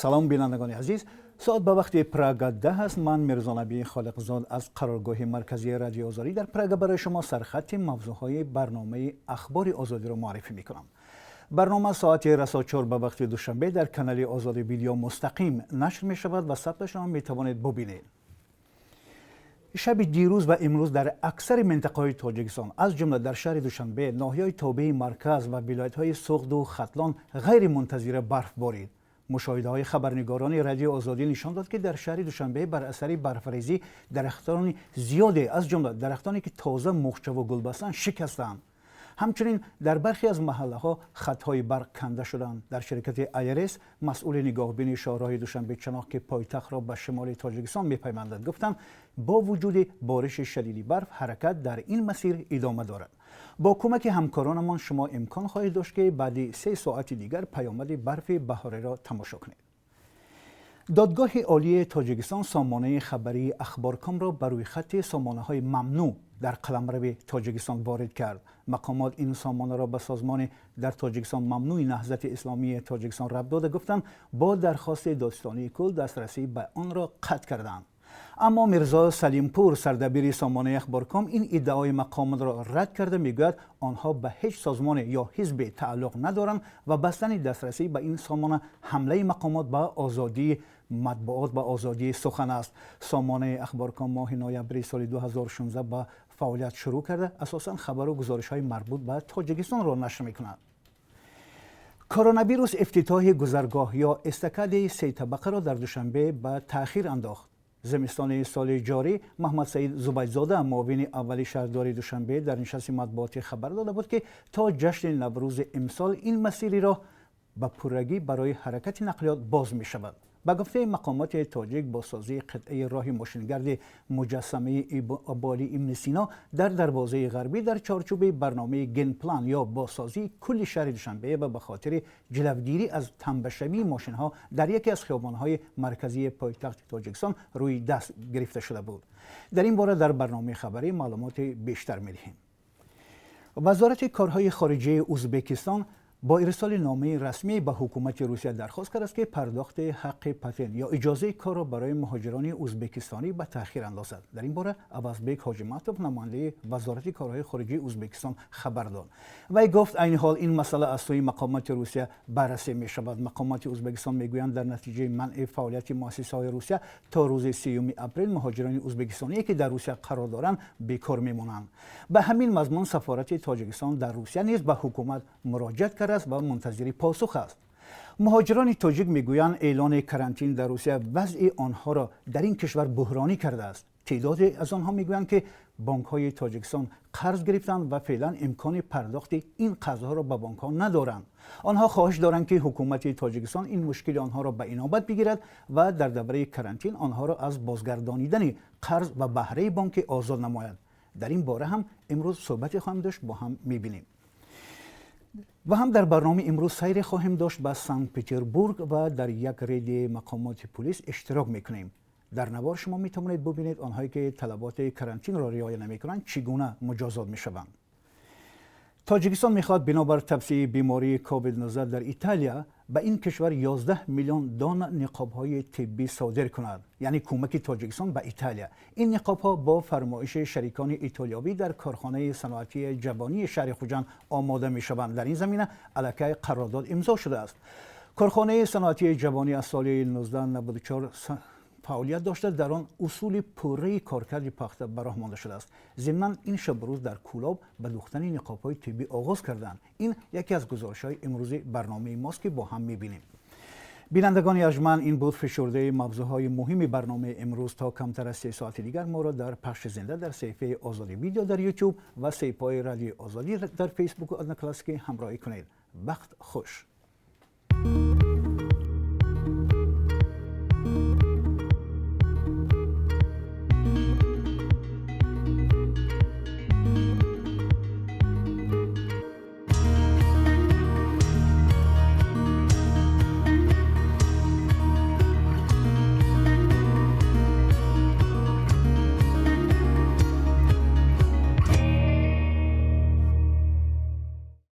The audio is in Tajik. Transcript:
Салом, бинандагони азиз. Соат ба вақти Прага 10 аст. Ман Мирзонаби Холиқзод аз қароргоҳи марказии Радиои Озодӣ дар Прага барои шумо сархати мавзӯъҳои барномаи Ахбори Озодиро муаррифӣ мекунам. Барнома соати расо 4 ба вақти Душанбе дар канали Озодӣ Видео мустақим нашр мешавад ва сабташро метавонед бубинед. Шаби дирӯз ва имрӯз дар аксари минтақаҳои Тоҷикистон, аз ҷумла дар шаҳри Душанбе, ноҳияҳои тобеи марказ ва вилоятҳои Суғду Хатлон ғайримунтазира барф борид. Мушоҳидаҳои хабарнигорони Радиои Озодӣ нишон дод, ки дар шаҳри Душанбе бар асари барфрезӣ дарахтони зиёде, аз ҷумла дарахтоне ки тоза муғчаву гул бастанд, шикастанд. Ҳамчунин дар бархе аз маҳаллаҳо хатҳои барқ канда шуданд. Дар ширкати АРС, масъули нигаҳбини шоҳроҳи Душанбе Чаноқ, ки пойтахтро ба шимоли Тоҷикистон мепаймандад, гуфтанд, бо вуҷуди бориши шадиди барф ҳаракат дар ин масир идома дорад. Бо кӯмаки ҳамкоронамон шумо имкон хоҳед дошт, ки баъди 3 соати дигар паёмади барфи баҳориро тамошо кунед. Додгоҳи Олии Тоҷикистон сомонаи хабарии Ахборкомро ба рӯйхати сомонаҳои мамнӯъ дар қаламрави Тоҷикистон ворид кард. Мақомот ин сомонаро ба созмони дар Тоҷикистон мамнӯи Наҳзати Исломии Тоҷикистон рабт дода, гуфтанд, бо дархости Додситонии кулл дастрасӣ ба онро қатъ карданд. Аммо Мирзо Салимпур, сардабири сомонаи Ахборком, ин иддаои мақомотро рад карда, мегӯяд, онҳо ба ҳеҷ созмоне ё ҳизбе тааллуқ надоранд ва бастани дастрасӣ ба ин сомона ҳамлаи мақомот ба озодии матбуот ва озодии сухан аст. Сомонаи Ахборком моҳи ноябри соли 2016 ба фаъолият шурӯъ карда, асосан хабару гузоришҳои марбут ба Тоҷикистонро нашр мекунад. Коронавирус ифтитоҳи гузаргоҳ ё эстакадаи сетабақаро дар Душанбе ба таъхир андохт. Зимистони соли ҷорӣ Маҳмадсаид Зубайдзода, муовини аввали шаҳрдори Душанбе, дар нишасти матбуотӣ хабар дода буд, ки то ҷашни Наврӯзи имсол ин масири роҳ ба пуррагӣ барои ҳаракати нақлиёт боз мешавад. Ба гуфтаи мақомоти тоҷик, бозсозии қитъаи роҳи мошингарди муҷассамаи Абуалӣ ибни Сино дар дарвозаи ғарбӣ дар чорчӯби барномаи генплан ё бозсозии кулли шаҳри Душанбе ва ба хотири ҷилавгирӣ аз тамбашавии мошинҳо дар яке аз хиёбонҳои марказии пойтахти Тоҷикистон рӯи даст гирифта шуда буд. Дар ин бора дар барномаи хабарӣ маълумоти бештар медиҳем. Вазорати корҳои хориҷияи Ӯзбекистон бо ирсоли номаи расмӣ ба ҳукумати Русия дархост кардааст, ки пардохти ҳаққи патент ё иҷозаи корро барои муҳоҷирони ӯзбекистонӣ ба таъхир андозад. Дар ин бора Авазбек Ҳоҷиматов, намояндаи Вазорати корҳои хориҷии Ӯзбекистон, хабар дод. Вай гуфт, айни ҳол ин масъала аз сӯи мақомоти Русия баррасӣ мешавад. Мақомоти Ӯзбекистон мегӯянд, дар натиҷаи манъи фаъолияти муассисаҳои Русия то рӯзи 30 апрел муҳоҷирони ӯзбекистоние, ки дар Русия қарор доранд, бекор мемонанд. Ба ҳамин мазмун сафорати Тоҷикистон дар Русия низ ба ҳукумат муроҷиат кардааст ва мунтазири посух аст. Муҳоҷирони тоҷик мегӯянд, эълони карантин дар Русия вазъи онҳоро дар ин кишвар буҳронӣ кардааст. Теъдоде аз онҳо мегӯянд, ки бонкҳои Тоҷикистон қарз гирифтанд ва феълан имкони пардохти ин қарзҳоро ба бонкҳо надоранд. Онҳо хоҳиш доранд, ки ҳукумати Тоҷикистон ин мушкили онҳоро ба инобат бигирад ва дар давраи карантин онҳоро аз бозгардонидани қарз ва баҳраи бонкӣ озод намояд. Дар ин бора ҳам имрӯз суҳбате хоҳем дошт, бо ҳам мебинем. Ва ҳам дар барномаи имрӯз сайре хоҳем дошт ба Санкт Петербург ва дар як рейди мақомоти пулис иштирок мекунем. Дар навор шумо метавонед бубинед, онҳое ки талаботи карантинро риоя намекунанд, чӣ гуна муҷозот мешаванд. Тоҷикистон мехоҳад бинобар тавсеаи бемории COVID-19 дар Италия ба ин кишвар 11 миллион дона ниқобҳои тиббӣ содир кунад, яъне кӯмаки Тоҷикистон ба Италия. Ин ниқобҳо бо фармоиши шарикони итолиёвӣ дар корхонаи саноатии Ҷавонии шаҳри Хуҷанд омода мешаванд. Дар ин замина аллакай қарордод имзо шудааст. Корхонаи саноатии Ҷавонӣ аз соли 1994 фаъолият дошта, дар он усули пурраи коркарди пахта ба роҳ монда шудааст. Зимнан ин шабу рӯз дар Кӯлоб ба духтани ниқобҳои тиббӣ оғоз карданд. Ин яке аз гузоришҳои имрӯзи барномаи мост, ки бо ҳам мебинем. Бинандагони арҷманд, ин буд фишурдаи мавзӯъҳои муҳими барномаи имрӯз. То камтар аз 3 соати дигар моро дар пахши зинда дар саҳифаи Озодӣ Видео дар Ютуб ва саҳифаҳои Радиои Озодӣ дар Фейсбуку Одноклассники ҳамроҳӣ кунед. Вақт хуш.